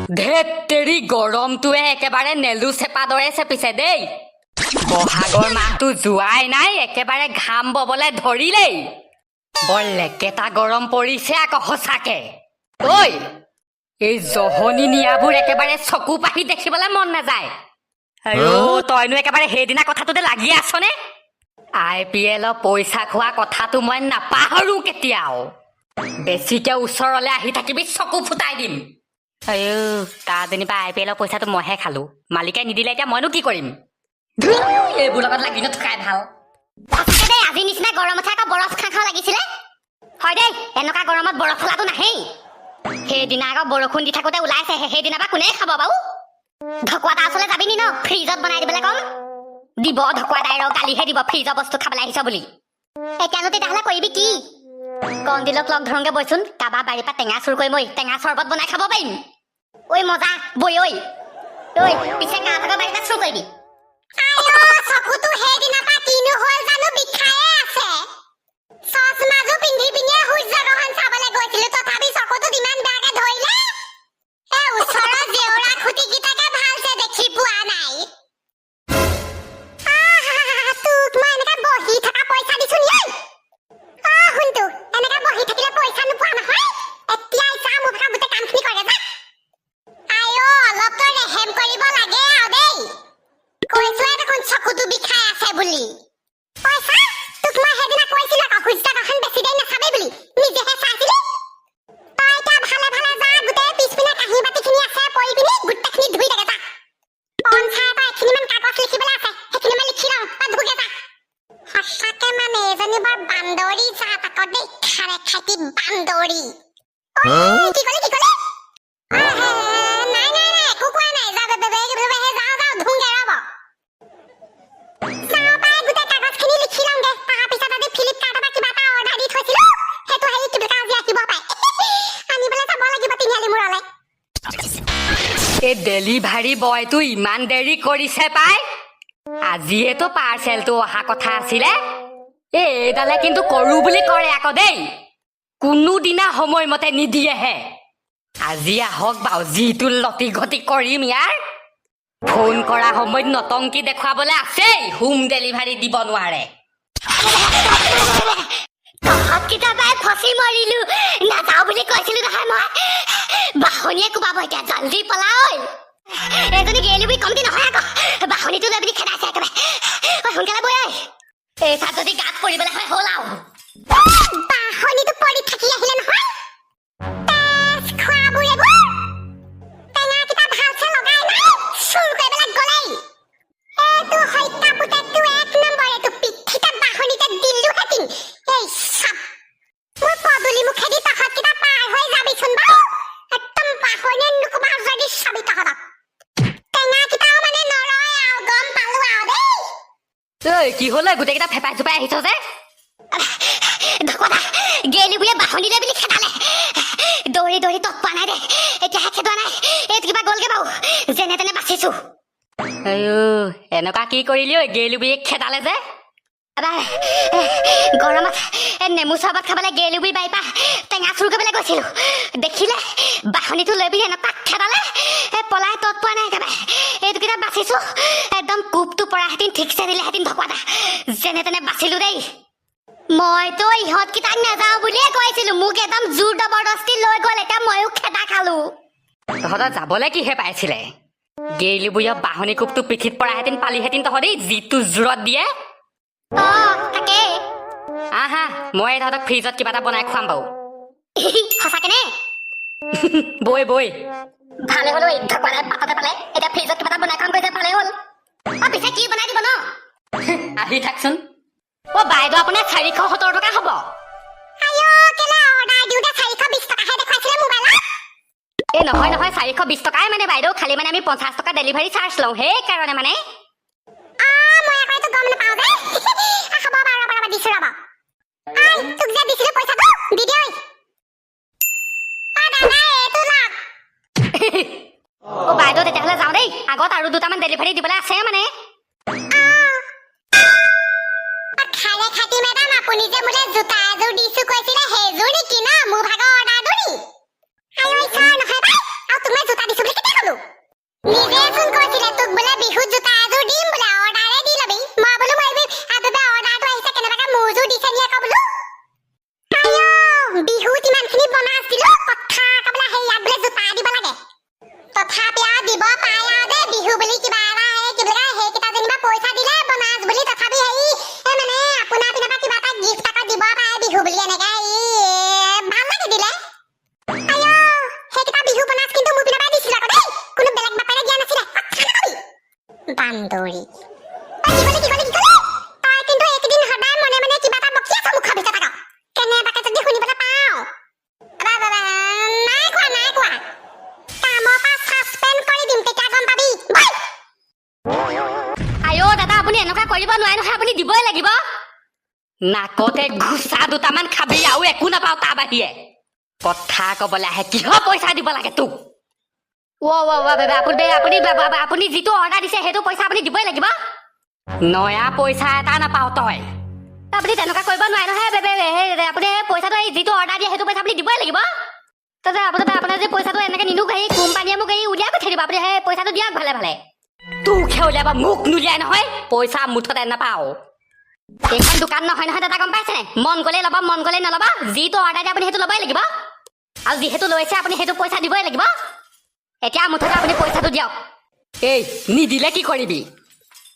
ধেত তেৰি, গৰমটোৱে একেবাৰে নেলু চেপা দৰে চেপিছে দেই। বহাগৰ মাহটো যোৱাই নাই, একেবাৰে ঘাম ববলে ধৰিলেই। বৰ লেকেটা গৰম পৰিছে আকৌ সঁচাকে। ঐ, এই জহনি নিয়াবোৰ একেবাৰে চকু পাহি দেখিবলৈ মন নাযায়। আৰু তইনো একেবাৰে সেইদিনা কথাটোতে লাগি আছনে? আইপিএলৰ পইচা খোৱা কথাটো মই নাপাহৰো কেতিয়াও। বেছিকে ওচৰলে আহি থাকিবি, চকু ফুটাই দিম। আয়ো, তাৰ যেনিবা আইপিএলৰ পইচাটো মইহে খালো, মালিকে নিদিলে, এতিয়া মইনো কি কৰিম? ধুই, এইবোৰ লগত লাগি নথকাই ভাল। সঁচাকে দেই, আজি নিচিনা গৰমতহে আকৌ বৰফ খাওঁ খাওঁ লাগিছিলে। হয় দেই, এনেকুৱা গৰমত বৰফ ফলাটো নাহেই। সেইদিনা আকৌ বৰষুণ দি থাকোতে ওলাইছে, সেইদিনা বা কোনে খাব বাৰু? ঢকুৱা তাৰ ওচৰলৈ যাবি নি ন? ফ্ৰিজত বনাই দিবলৈ কম দিব। ঢকুৱা দাই ৰ গালিহে দিব, ফ্ৰিজৰ বস্তু খাবলৈ আহিছ বুলি। এতিয়ানো তেতিয়াহ'লে কৰিবি কি? কণদিলক লগ ধৰোংগে বৈচোন। কাৰোবাৰ বাৰীৰ পৰা টেঙা চুৰ কৰি মই টেঙা চৰবত বনাই খাব পাৰিম। ঐ মজা, বৈ। ঐ ঐ, পিছে কাৰ ভাগৰ বাৰীৰ পৰা চুৰ কৰিবি? চকুটো সেইদিনা পৰা কিনো হ'ল জানো, বিষায়ে আছে। চশমাযোৰ পিন্ধি পিনিয়ে সূৰ্যগ্ৰহণ চাবলৈ গৈছিলো, তথাপি চকুটোত ইমান বেয়াকে ধৰিলে। এই ওচৰৰ জেওৰা খুঁটিকেইটাকে ভালছে দেখি পোৱা নাই। আহা, তোক মই এনেকা বহি থকা পইচা দিছো নি? ঐ অ শুনতো, এনেকা বহি থাকিলে পইচা নোপোৱা নহয়। এতিয়াই চা, মোৰ ভাগৰ গোটেই কামখিনি কৰে যা। আইঅ, অলপতো ৰেহেম কৰিব লাগে আৰু দেই। কৈছোৱে দেখোন চকুটো বিষাই আছে বুলি। পইচা তোক মই সেইদিনা কৈছিলো আকৌ, সূৰ্যগ্ৰহণ বেছি দেৰি নাচাবি বুলি, নিজেহে চাইছিলি। তই এতিয়া ভালে ভালে যা, গোটেই পিছপিনে কাঁহী বাতিখিনি আছে পৰি পিনি, গোটেইখিনি ধুই দে যা। পঞ্চায়তৰ এখিনিমান কাগজ লিখিবলৈ আছে, সেইখিনি মই লিখি লওঁ, তই ধুগে যা। সঁচাকে মানে এজনী বৰ বান্দৰী জাত আকৌ দেই, খাৰে খাইটি বান্দৰী। ঐ, কি কলি, কি কলি? আহে, নাই নাই নাই, একো কোৱা নাই। যা, যাওঁ যাওঁ, ধুংগে ৰ'ব। যাওঁ পাই, গোটেই কাগজখিনি লিখি লওঁগে। তাৰপিছত আজি ফ্লিপকাৰ্টৰ পৰা কিবা এটা অৰ্ডাৰ দি থৈছিলো, সেইটো হেৰি কি বুলি কয়, আজি আহিব পাই, আনিবলৈ যাব লাগিব তিনিআলি মূৰলৈ। এই ডেলিভাৰী বয়টো ইমান দেৰি কৰিছে পাই। আজিয়েতো পাৰ্চেলটো অহা কথা আছিলে। এই এইডালে কিন্তু কৰো বুলি কৰে আকৌ দেই, কোনোদিনা সময়মতে নিদিয়েহে। আজি আহক বাৰু, যিটো লটি ঘটি কৰিম ইয়াৰ। ফোন কৰা সময়ত নটংকি দেখুৱাবলৈ আছেই, হোম ডেলিভাৰী দিব নোৱাৰে। তহঁত কেইটা ফচি মৰিলো। নাযাওঁ বুলি কৈছিলো নহয় মই। বাহনীয়ে কোবাব এতিয়া, জলদি পলা। ঐ, এজনী গেলি বুলি কমতি নহয় আকৌ, বাহনীটো লৈ পিনি খেদাইছে একেবাৰে। ঐ, সোনকালে বৈ। ঐ, এই চাত যদি গাত পৰিবলৈ হয়, হ'ল আৰু। বাহনীটো পৰি থাকি আহিলে নহয়। তেজ খোৱাবোৰ এইবোৰ। টেঙাকেইটা ভালছে লগাই নাই, চুৰ কৰি পেলাই গ'লেই। এইটো হত্যা পুতেকটো এক নম্বৰ, এইটো পিঠিতে বাহনীতে দিলোহেঁতেন। এই চাপ, মোৰ পদূলি মুখেদি তহঁতকেইটা পাৰ হৈ যাবিচোন বাৰু, একদম বাহনীয়ে নোকোবা যদি চাবি তহঁতক। টেঙাকেইটাও মানে নৰয় আৰু, গম পালো আৰু দেই। ঐ, কি হ'ল ঐ, গোটেইকেইটা ফেপাই জোপাই আহিছ যে? ঢকোৱা গেলি বুলিয়ে বাহনীলে বুলি খেদালে। দৌৰি দৌৰি তত পোৱা নাই দে, এতিয়াহে খেদোৱা নাই। এইটো কিবা গ'লগে বাৰু, যেনে তেনে বাচিছো। আইঅ, এনেকুৱা কি কৰিলি ঐ, গেলি বুলিয়ে খেদালে যে? এবাৰ গৰমত নেমু চৰবত খাবলৈ গেলুবি বাৰীৰ পৰা টেঙা চুৰ কৰিবলৈ গৈছিলো। দেখিলে, বাহনীটো লৈ পিনি এনেকুৱা খেদালে, এই পলাই তত পোৱা নাই একেবাৰে। এইটো কিটা বাচিছো। একদম কোবটো পৰাহেঁতেন ঠিকছে দিলেহেঁতেন ঢকুৱা দা। যেনে তেনে বাচিলো দেই। মইতো ইহঁতকেইটাক নাযাওঁ বুলিয়ে কৈছিলো, মোক একদম জোৰ জবৰদস্তি লৈ গ'ল। এতিয়া ময়ো খেদা খালো। তহঁতৰ যাবলে কিহে পাইছিলে? গেলি বুঢ়ীয় বাহনী কোবটো পিঠিত পৰাহেঁতেন পালিহেঁতেন তহঁতি, যিটো জোৰত দিয়ে। অ, তাকে। আহা, মই তহঁতক ফ্ৰিজত কিবা এটা বনাই খুৱাম বাৰু। সঁচাকে নে? বৈ বৈ। ভালে হ'ল ঐ, ঢকুৱালে পাততে পালে। এতিয়া ফ্ৰিজত কিবা এটা বনাই খাম কৈছে, ভালে হ'ল। অ, পিছে কি বনাই দিব ন? আহি থাকচোন। অ বাইদেউ, আপোনাৰ 470 টকা হ'ব। আইঅ, কেলে অৰ্ডাৰ দিওঁতে 420 টকাহে দেখুৱাইছিলে মোবাইলত? এই নহয় নহয়, 420 টকাই মানে বাইদেউ, খালি মানে আমি 50 টকা ডেলিভাৰী চাৰ্জ লওঁ, সেইকাৰণে মানে। আ, মই আকৌ এইটো গম নাপাওঁ যে। হ'ব বাৰু, ৰ'বা ৰ'বা, দিছো ৰ'বা। I, তোক যে দিছিলো পইচাটো দি দিয়ে। ঐ অ দাদা, এইটো লওক। অ বাইদেউ, তেতিয়াহ'লে যাওঁ দেই, আগত আৰু দুটামান ডেলিভাৰী দিবলৈ আছে মানে। খাৰে খাতি মেডাম, আপুনি যে মোলে জোতা এযোৰ দিছো কৈছিলে, সেইযোৰ নেকি ন মোৰ ভাগৰ অৰ্ডাৰটো নি? আই ঐ, ছাৰ নহয় পাই। আৰু তুমি জোতা দিছো বুলি। কাপোৰযোৰ দিছে নি আকৌ বোলো। আইঅ, বিহুত ইমানখিনি বনাছ দিলো, কথা কবলৈ সেই ইয়াত বোলে জোতা দিব লাগে। তথাপি আৰু দিব পাই আৰু দেই, বিহু বুলি কিবা এটা, এই কি বুলি কয়, সেইকেইটা যেনিবা পইচা দিলে বনাছ বুলি। তথাপি হেৰি এই মানে আপোনাৰ পিনৰ পৰা কিবা এটা গিফ্ট আকৌ দিব পাৰে বিহু বুলি, এনেকে এই ভাল লাগে দিলে। আইঅ, সেইকেইটা বিহু বনাছ কিন্তু মোৰ পিনৰ পৰা দিছিলো আকৌ দেই, কোনো বেলেগ বাপেৰে দিয়া নাছিলে। কথা নকবি বান্দৰী। ঐ, কি কলি, কি কলি, কি কলি? তই কিন্তু এইকেইদিন সদায় মনে মনে কিবা এটা বকি আছ মুখৰ ভিতৰত আকৌ, কেনেবাকে যদি শুনিবলৈ পাওঁ। বা, বা, বা, নাই কোৱা, নাই কোৱা। কামৰ পৰা ছাছপেণ্ড কৰি দিম, তেতিয়া গম পাবি। বল। আইঅ দাদা, আপুনি এনেকুৱা কৰিব নোৱাৰে নহয়, আপুনি দিবই লাগিব। নাকতে ঘোচা দুটামান খাবি আৰু একো নাপাওঁ তাৰ বাহিৰে। কথা কবলৈ আহে, কিহৰ পইচা দিব লাগে তোক? অ অ অ বাবা, আপুনি আপুনি বাবা, আপুনি যিটো অৰ্ডাৰ দিছে সেইটো পইচা আপুনি দিবই লাগিব। নয়া পইচা এটা নাপাওঁ তই। আপুনি তেনেকুৱা কৰিব নোৱাৰে নহয় বেবে। সেই আপুনি সেই পইচাটো, এই যিটো অৰ্ডাৰ দিয়ে সেইটো পইচা আপুনি দিবই লাগিব। তাতে আপোনাৰ যদি পইচাটো এনেকে নিদিওঁ, হেৰি কোম্পানীয়ে মোক এই উলিয়াই পঠিয়াই দিব। আপুনি সেই পইচাটো দিয়ক ভালে ভালে। তোকহে উলিয়াব, মোক নুলিয়াই নহয়। পইচা মুঠতে নাপাওঁ। এইখন দোকান নহয় নহয় দাদা, গম পাইছে? মন গ'লে ল'ব, মন গ'লে নল'ব। যিটো অৰ্ডাৰ দিয়ে আপুনি সেইটো ল'বই লাগিব আৰু যিহেতু লৈছে আপুনি সেইটো পইচা দিবই লাগিব। এতিয়া মুঠতে আপুনি পইচাটো দিয়ক। এই নিদিলে কি কৰিবি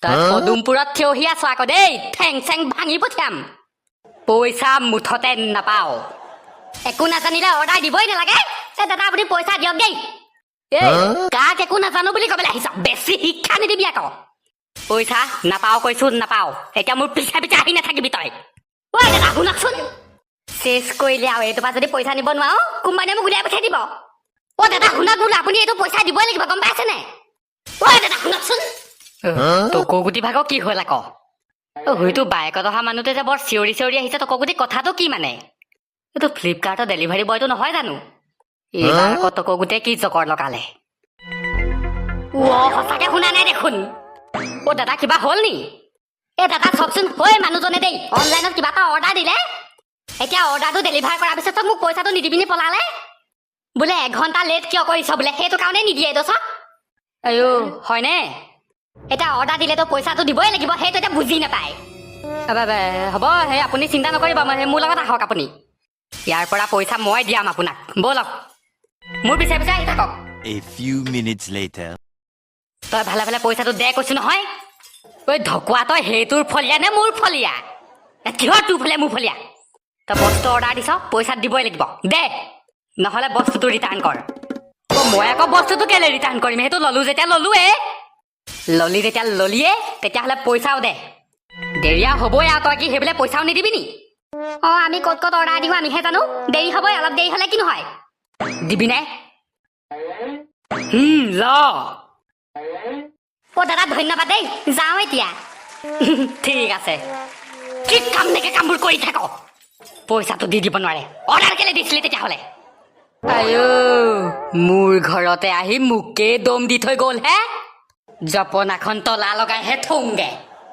তই? পদুমপুৰত থিয়হি আছ আকৌ দেই, ঠেং চেং ভাঙি পঠিয়াম। পইচা মুঠতে নাপাওঁ। একো নাজানিলে অৰ্ডাৰ দিবই নালাগে। এই দাদা, আপুনি পইচা দিয়ক দেই। এই কাক একো নাজানো বুলি ক'বলৈ আহিছ? বেছি শিক্ষা নিদিবি আকৌ। পইচা নাপাওঁ কৈছো, নাপাওঁ। এতিয়া মোৰ পিছে পিছে আহি নাথাকিবি তই। ঐ দাদা, শুনকচোন। চেচ কৰিলে আৰু, এইটোৰ পৰা যদি পইচা নিব নোৱাৰো, কোম্পানীয়ে মোক উলিয়াই পঠিয়াই দিব। অ দাদা, শুনক বোলো, আপুনি এইটো পইচা দিবই লাগিব, গম পাইছেনে? ঐ দাদা, শুনকচোন। টকৌগুটি ভাগৰ কি হ'ল আকৌ? অ, হয়তো বাইকত অহা মানুহটোৱে যে বৰ চিঞৰি চিঞৰি আহিছে টকৌগুটি, কথাটো কি মানে? এইটো ফ্লিপকাৰ্টৰ ডেলিভাৰী বয়টো নহয় জানো? এইবাৰ আকৌ টকৌগুটিয়ে কি জকৰ লগালে? অ, সঁচাকে শুনা নাই দেখোন। অ দাদা, কিবা হ'ল নি? এ দাদা, চাওকচোন, ঐ মানুহজনে দেই অনলাইনত কিবা এটা অৰ্ডাৰ দিলে। এতিয়া অৰ্ডাৰটো ডেলিভাৰ কৰাৰ পিছত মোক পইচাটো নিদি পিনি পলালে বোলে। এঘণ্টা লেট কিয় কৰিছ বোলে, সেইটো কাৰণে নিদিয়ে এইটো চাওক। আইঅ, হয়নে? এতিয়া অৰ্ডাৰ দিলেতো পইচাটো দিবই লাগিব, সেইটো এতিয়া বুজি নাপায়। হ'ব, সেই আপুনি চিন্তা নকৰিব, মই সেই মোৰ লগত আহক আপুনি। ইয়াৰ পৰা পইচা মই দিয়াম আপোনাক। ব'লক, মোৰ পিছে পিছে আহি থাকক। A few minutes later. তই ভালে ভালে পইচাটো দে কৈছো নহয়। ঐ ঢকুৱা, তই সেইটোৰ ফলীয়া নে মোৰ ফলীয়া? এ, কিহৰ তোৰ ফলীয়া মোৰ ফলীয়া? তই বস্তু অৰ্ডাৰ দিছ, পইচা দিবই লাগিব, দে, নহ'লে বস্তুটো ৰিটাৰ্ণ কৰ। অ, মই আকৌ বস্তুটো কেলে ৰিটাৰ্ণ কৰিম? সেইটো ললো যেতিয়া ললোৱে। ললি যেতিয়া ললিয়ে, তেতিয়াহ'লে পইচাও দে। দেৰিয়া হ'বই আৰু, তই কি সেইবোলে পইচাও নিদিবি নি? অ, আমি ক'ত ক'ত অৰ্ডাৰ দিওঁ আমিহে জানো। দেৰি হ'বই, অলপ দেৰি হ'লে কিনো হয়? দিবি নে? ল। অ দাদা, ধন্যবাদ দেই, যাওঁ এতিয়া। ঠিক আছে। কি কাম নেকে কামবোৰ কৰি থাক? পইচাটো দি দিব নোৱাৰে, অৰ্ডাৰ কেলে দিছিলি তেতিয়াহ'লে? আইঅ, মোৰ ঘৰতে আহি মোকে দম দি থৈ গ'ল হে। জপনাখন তলা লগাইহে থওঁগে।